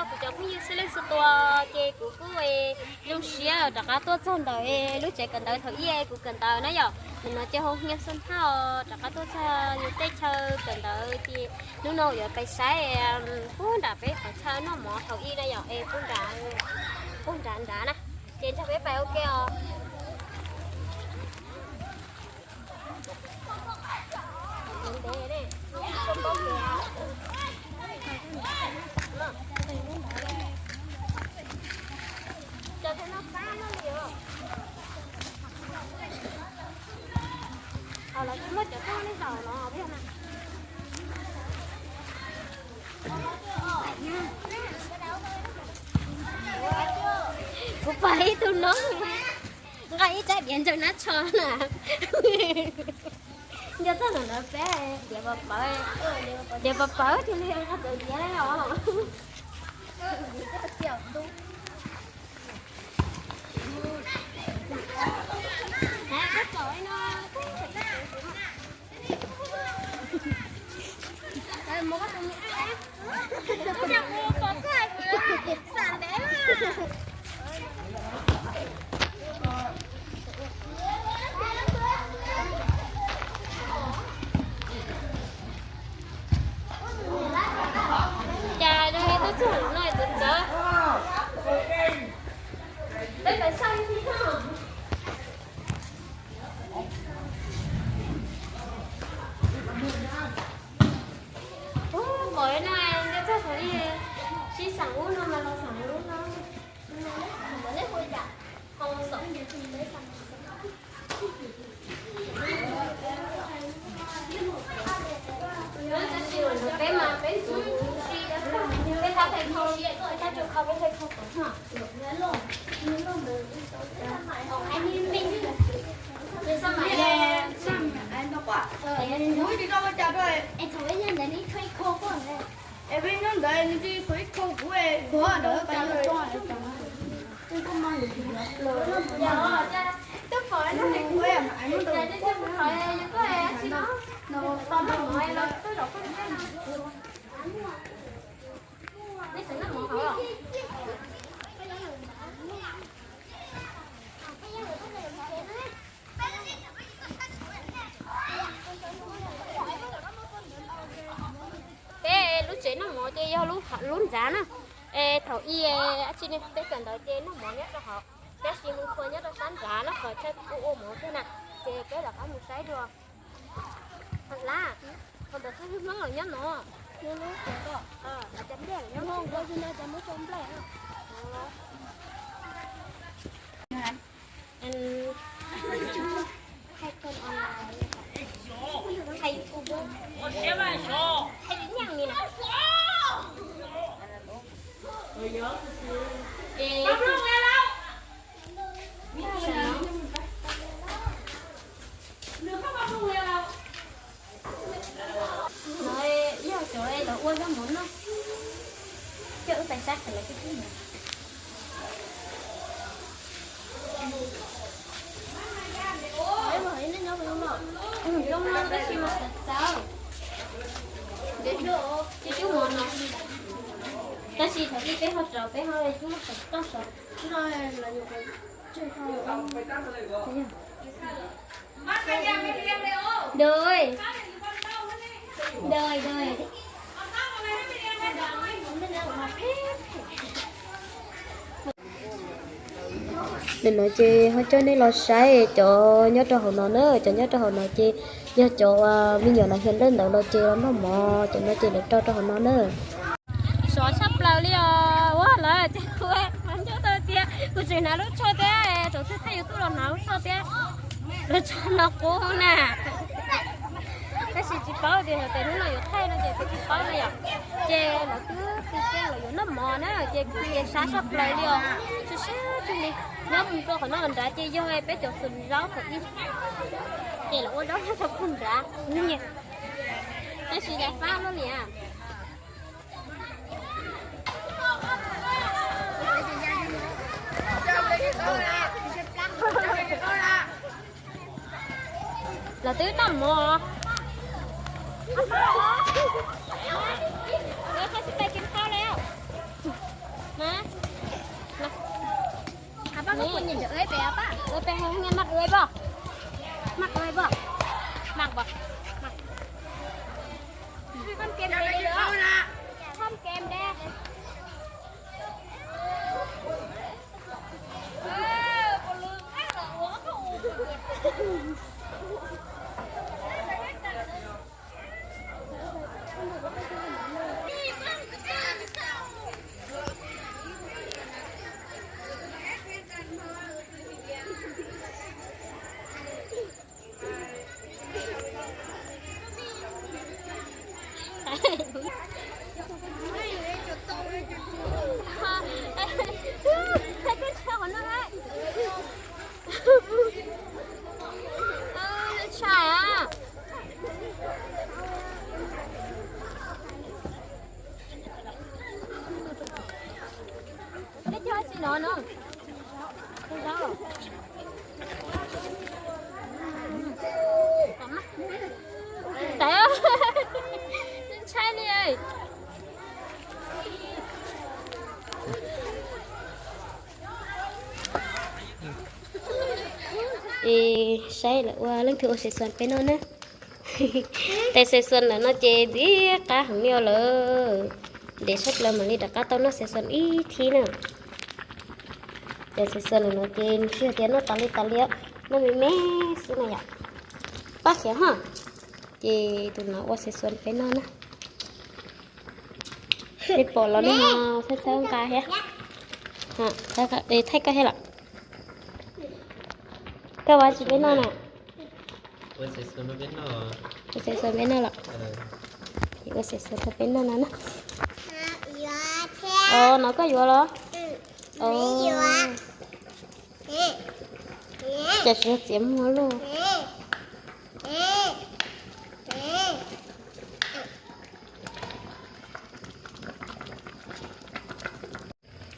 Kuv cov phooj ywg xib leej xib tua, ces kuv kuj zoo siab rov qab tuaj txog ntawm lub tsev kawm ntawv thaum ub kuv kawm ntawv na yom. Nim no ces hauv nyiaj xab thaj rov qab tuaj txog yus tej chaw kawm ntawv ces hnub no yuav pais saib puag nram peb qhov chaw noj mov thaum ub na yom, es puag nram, puag nram nrad na. Ces nrog peb pais ua ke os. Kuv pom ib tug noob nqa ib rab diav ntsaws nab tsho na. Nco txog ntawm no peb diav pawv pawv, diav pawv pawv cia li nqa tawm diav os. Cas zoo li tuaj txog lawm no txawv txawv. Peb pais xauj thiab. Ub, pom no nco txog thaum ub sib xeem ub no mas los xeem ub no. Peb mas peb ntxuav si, peb qab peb kho, peb qab tso kho peb qab kho tom no. Es thaum ib yam ntawd nws tso ib kho kuv, es peb nyob ntawd nws tso ib kho kuv, kuv ntawd pais. Peb lub tsev noj mov ces yog lub ntxav na. Es thaum ub dab tsi ne peb kawm ntawv ces noj mov nyob rau hauv, tab sis mus khuav nyob rau sab nrad na, qhov chaw ua ua mov thiab na. Ces peb rov qab mus saib dua. Hla, qhov ntawd thaum ub Hmoob los nyob no. No yog cov lawv ua zaub mov noj, coj wb pais saib qhov lawv twb twb ntawd. Zoo no tab sis mas txawv txawv. Tsis cub mov no, tab sis thaum ub peb ho rau peb ho cub toj saum. Đuổi. Đuổi, đuổi. Nim no ces ho coj nej los saib cov nyob rau hauv no na, cov nyob rau hauv no ces yog cov me nyuam no hiav dawb ntawd los ces los noj mov, cov no ces lawv rau rau hauv no na. Sov tshaj plaws li os, ua lawm ces kuv nco tau tias kuv tseem hnav lub tsho thiab, thaum twg thiaj yuav tuaj los hnav lub tsho thiab. Lub tsho no qub na. Tab sis tsis paub tias hnub no yuav thaij no ces kuv tsis paub na yom. Ces lawv twb tu ke lawv yuav noj mov na, ces kuv ces sab tshaj plaws li os. Tsis sab tsis li, nyob mus rau qhov no nrad ces yog peb cov xum zaub thaum ub, ces lawv ua zaub nyob rau puag nrad. Tab sis daim fab no niam. Lawv twb noj mov. Koj xij pais kis khau lawm. Ua pe ho nge maj ua pom. Maj ua pom. Maj pom. Maj. Thom kem de. Thom kem de. Teb cog tsis no no. Ntshai li. Es saib lawv ua leej twg ua xav xuas peb noj na. Tes xav xuas ntawm no ces ntxim qab heev li lawm. Ntev tshaj plaws mam li rov qab tau noj xav xuas ib thib na. Tes xav xuas ntawm no ces nws tsis yog tias noj tas li tas li, noj me me xwb na yom. Pab khiav ha. Ces tus no ua xav xuas peb noj na. Nej pom los nej ho txhawb txhawb nqa thiab. Thaij koj thiab los. Koj ua tsis peb noj na. Ua xav xuas peb noj los. Ua xav xuas rau peb noj no na. Os, no koj yuav los? Ces tsis yog txiav muag lauj.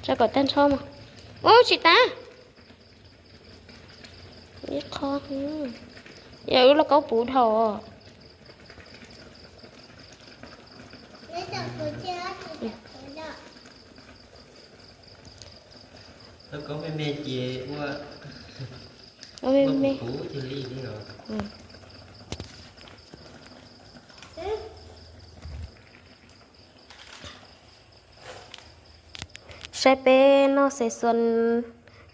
Tso kom tag nrho mas. Ub, tsis tas. Ib qho. Yog wb lauj kaub puv dhau. Lauj kaub me me ces ua, ua me me. Saib peb noj xav xuas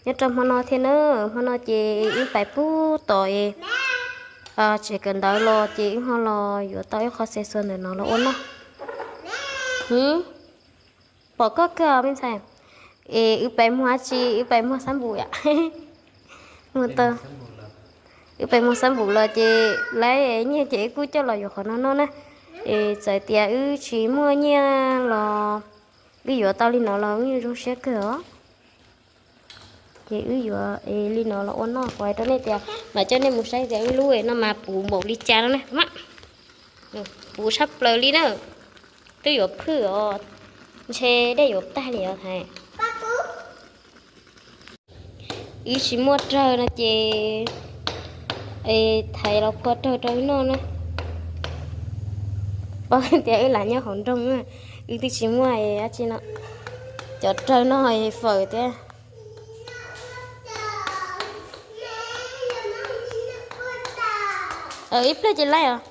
nyob rau hmo no thiab na. Hmo no ces wb pais pub tom es tsev kawm ntawv los ces wb ho los yuav tau ib qho xav xuas ntawm no los ua noj. Pom koj kawg me ntxhais. Es wb pais muag dab tsi? Wb pais muag xab npum yom. Muag tau. Wb pais muag xab npum los ces lawv nyiaj ces wb kuj coj los yuav qhov no noj na. Es txawm tias wb tsis muaj nyiaj los wb yuav tau li no los wb zoo siab kawg os. Ces wb yuav li no los ua noj, kuv hais rau nej tias mam coj nej mus saib tias wb lub no mas puv npaum li cas no na. Puv tshaj plaws li na. Twb yuav phwj os, ntshe dej yuav tag li os hais. Wb tsis muaj rawg no ces thaiv los phua rawg rau wb noj na. Paub tias wb lam nyob hauv nroog, wb twb tsis muaj dab tsi no, cov rawg no fawm thiab. Ib pliag ces laib os.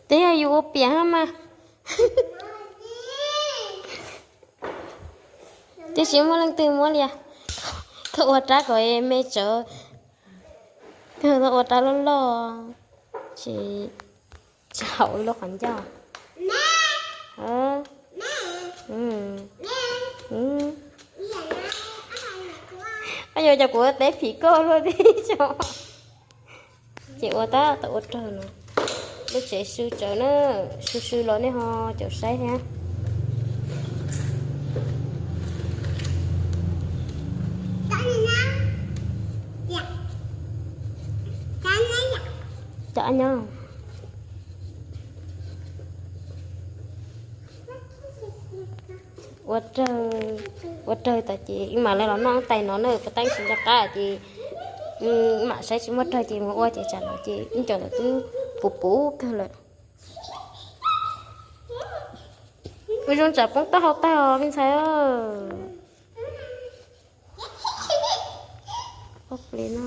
Twb yog yus ua piam mas. Twb tsis muaj leej twg muab li. Koj ua rab kom me tsawv, koj ua rab loj loj, tsis, tsis haum lub qhov ncauj. Yuav cov kuv teb phim koj luaj tib co. Ces ua tab tom ua rawg no. Lub tsev su tsawv na, su su los nej ho caum saib thiab. Cov nyob ua rawg, ua rawg tas ces wb mam li los noj tais no na, puas tau ib sim nco qab ces wb mam saib tsis muaj rawg ces mus ua ces tsam no ces wb cov ntawd twb puv puv kawg lawm. Ua zoo tsam poob taub hau tag os me ntxhais. Peb no.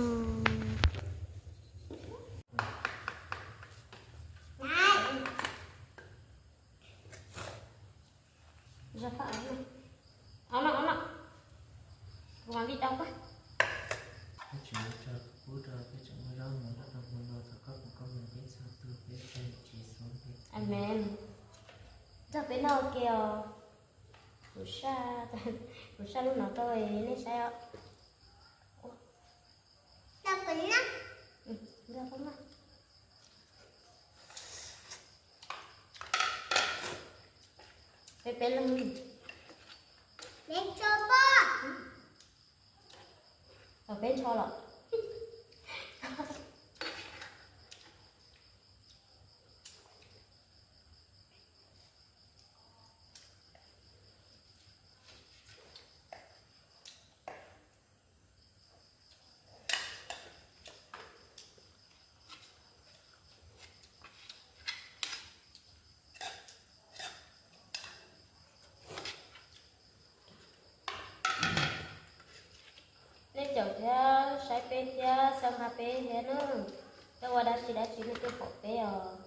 Ob no, ob no. Kuv mam li tau koj. Tab sis ua tsaug pub rau peb tseem muaj zaub mov noj rau hmo no, thov koj foom koob hmoov peb txhua tus, peb txhua tus tsis xub ntiag. Amen. Nrog peb noj ua ke os. Kuv saj, kuv saj lub no rau nej saib os. Peb peb leeg. Peb ntsho los. Nej caum thiab saib peb thiab txhawb nqa peb thiab nawb. Txawm ua dab tsi dab tsi nej kuj pom peb os.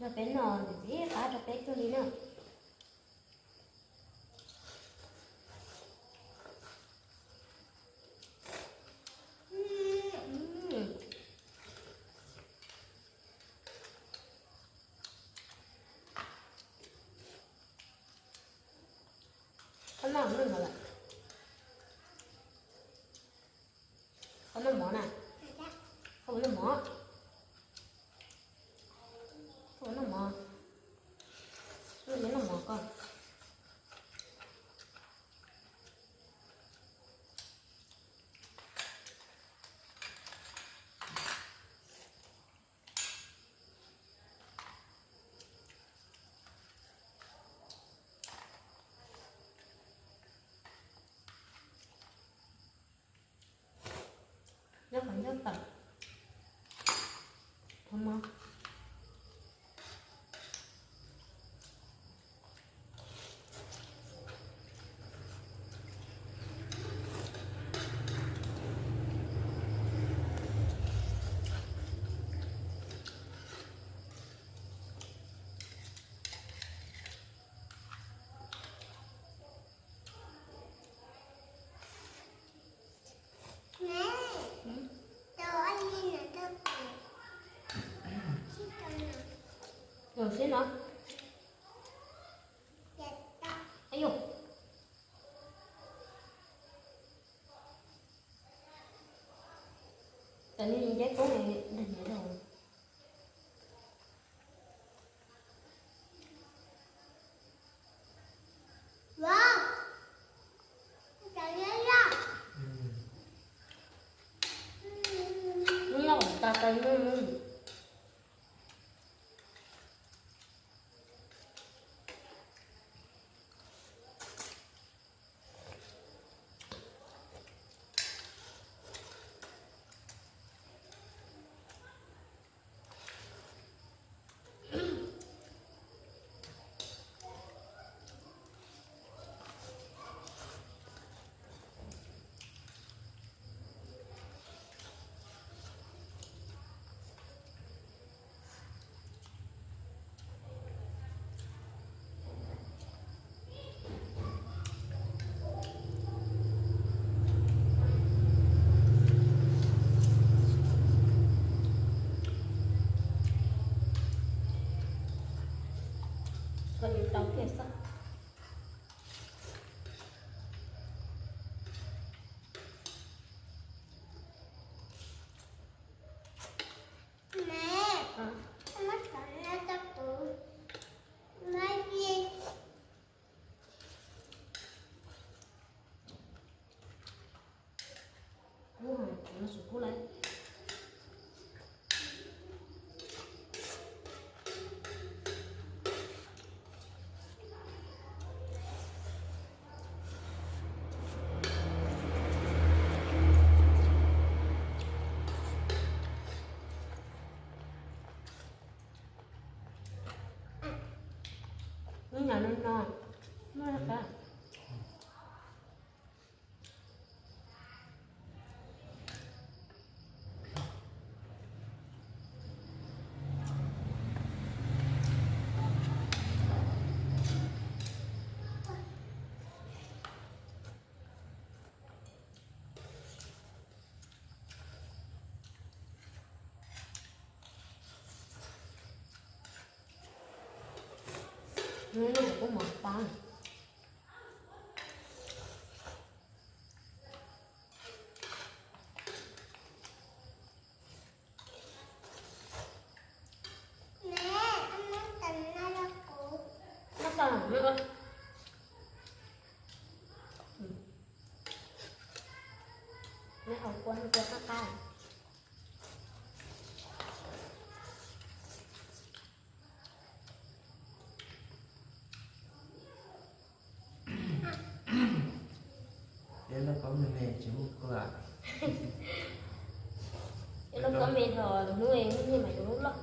Yog peb no ntxim qab rau peb kawg li na. Koj noj mov lawm? Koj noj mov na? Koj puas noj mov? Koj puas noj mov? Noj mov koj. Nyob qhov nyob tawm. Thov mov. Ua seb no. Ayu. Tam no nce koob dag nyiav rau. Lub nyob tas tas no. Koj yuav tau kiag xwb. Kub, kub lawm. Ib nyuag no no, muaj qab. Kuv kuj mus pab. Noj tau, noj. Neb hau kua, kua qab qab. Ib lub kaub me me tsis muaj kua. Ib lub kaub me dhos tus hnub muaj nyiaj mas tus hnub loj.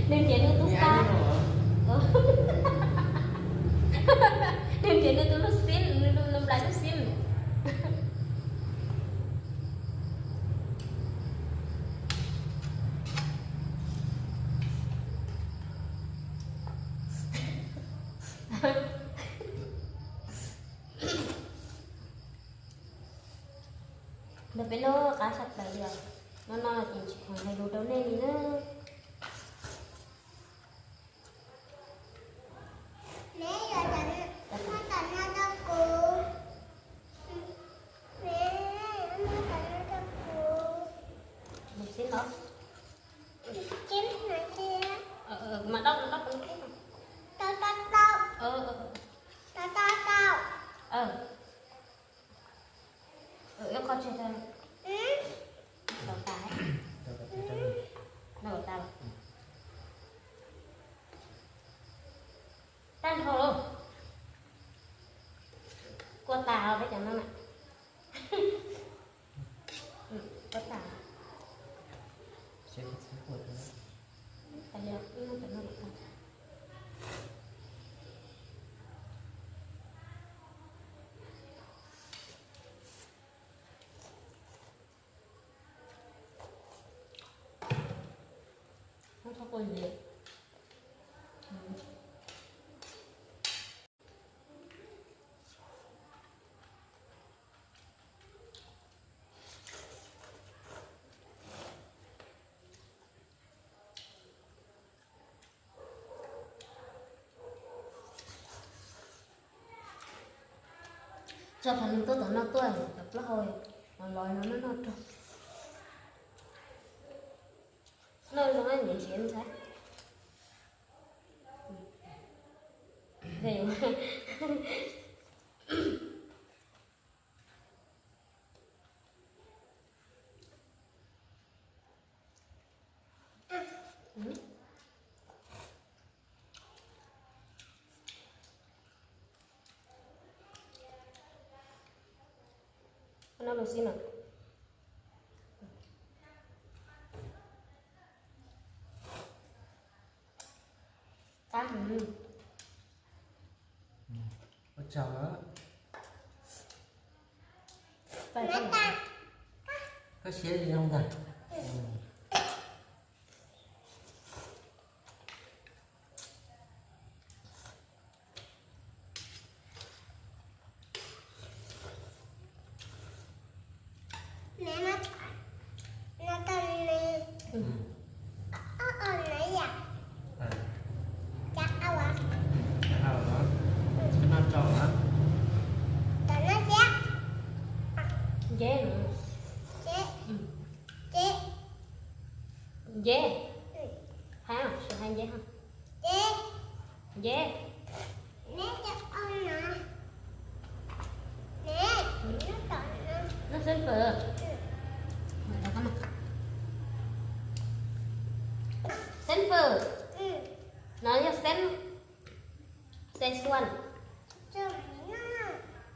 Nws nrhiav nws tus pab. Nws nrhiav nws tus lub xib, nws nplais lub xib. Nrog peb noj qab tshaj plaws li os. Noj no ces tsis khoom hais lus rau nej li na. Neb yuav tam no rau kuv. Neb yuav tam no rau kuv. Mus xib los. Xib no xib. Mas tau tau tau. Tau tau tau. Tau tau tau. Ib qho tseg tau. Tau tas. Tau tas. Tag nrho lauj. Kua tas peb cov no na. Kua tas. Tso qhov nws tuaj tom no tuaj, cov plaub hau los los no noj noj rau. Noj zoo nyiam ntshiav ntxhais. Noj lus xib no. Qab heev. Ua tsaug. Koj siab zoo ntag. Nceb. Nceb. Hais, hais nceb. Nceb. Noj xeeb fawm. Xeeb fawm. No yog xeeb, xeeb xuan.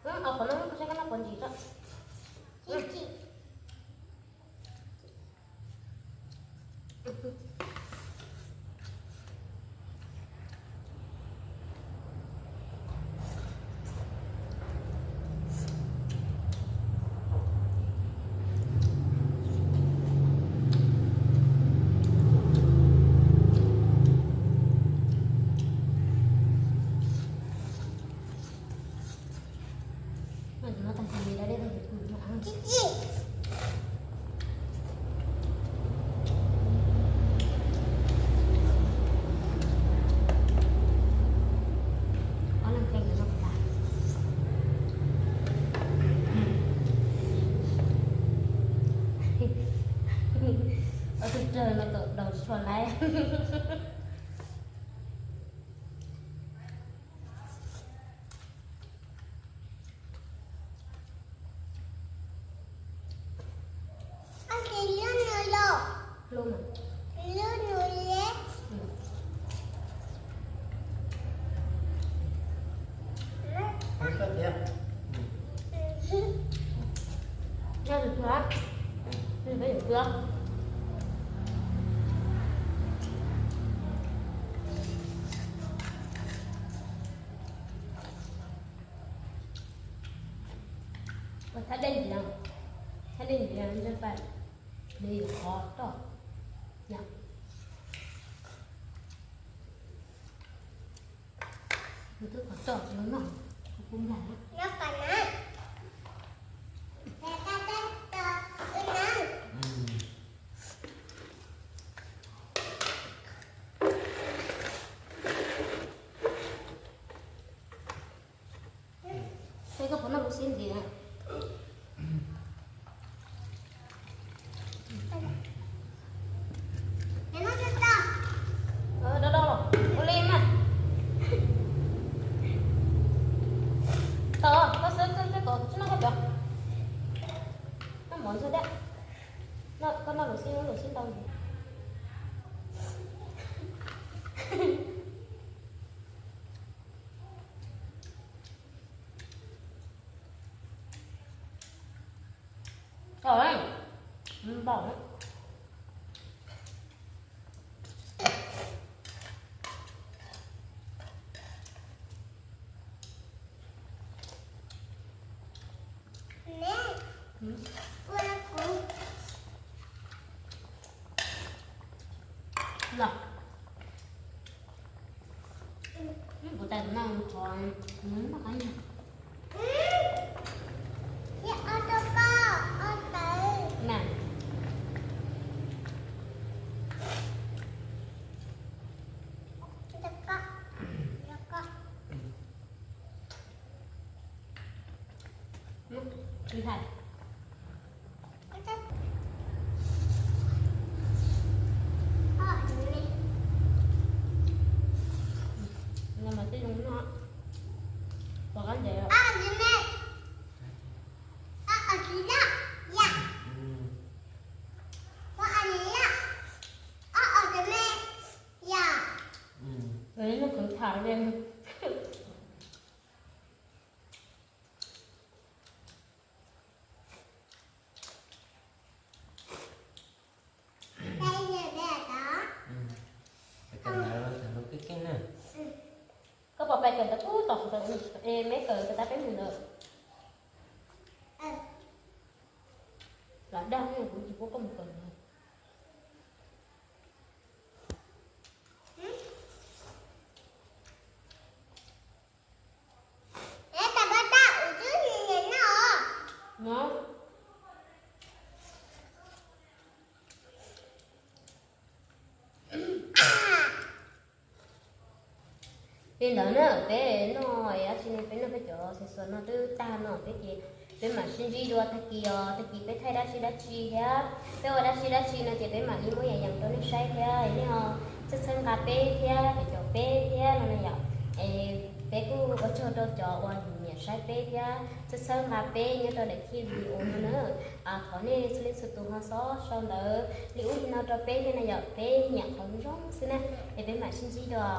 Au, qhov no koj saib koj noj puas ntsim tso. Ua tus tsawg no tawm daus tsis tshua laiv. Ua thab dej ntxiv, thab dej ntxiv ntshe fais li qhov toj. Tus twb qhov toj no, kuv nplag. Ej, koj puas noj lub xib ntxiv? Do do los ua li mas. Tau, koj xwb, koj xwb, koj tsis noj koj cov. Noj mov ntxuag thiab. Koj noj lub xib, lub xib ntau. Npaum. Los, kuv tais no qhov, noj qab nyag. Mas, tsis hais. Mas twb zoo noj, pom qab ntawd. Noj kawg tham li. Koj puas pais kawm ntawv kub tom, es me kawm tas peb mus ntawd. Lam dag kuv tsis pub koj mus kawm ntawv. Li ntawd na, peb noj dab tsi ne, peb noj peb cov xav xuas no twb tag no peb ces peb mam sib ntsib dua tag kis os, tag kis peb thaij dab tsi dab tsi thiab peb ua dab tsi dab tsi no ces peb mam li muab yam yees rau nej saib thiab nej ho txhawb txhawb nqa peb thiab pem caum peb thiab no na yom. Es peb kuj ua tsaug rau cov uas nyiam saib peb thiab txhawb txhawb nqa peb nyob rau daim video no na. Thov nej txhua leej txhua tus ho xob sau ntawv li ub li no rau peb thiab na yom, peb nyiam qhov zoo xwb na. Es peb mam sib ntsib dua.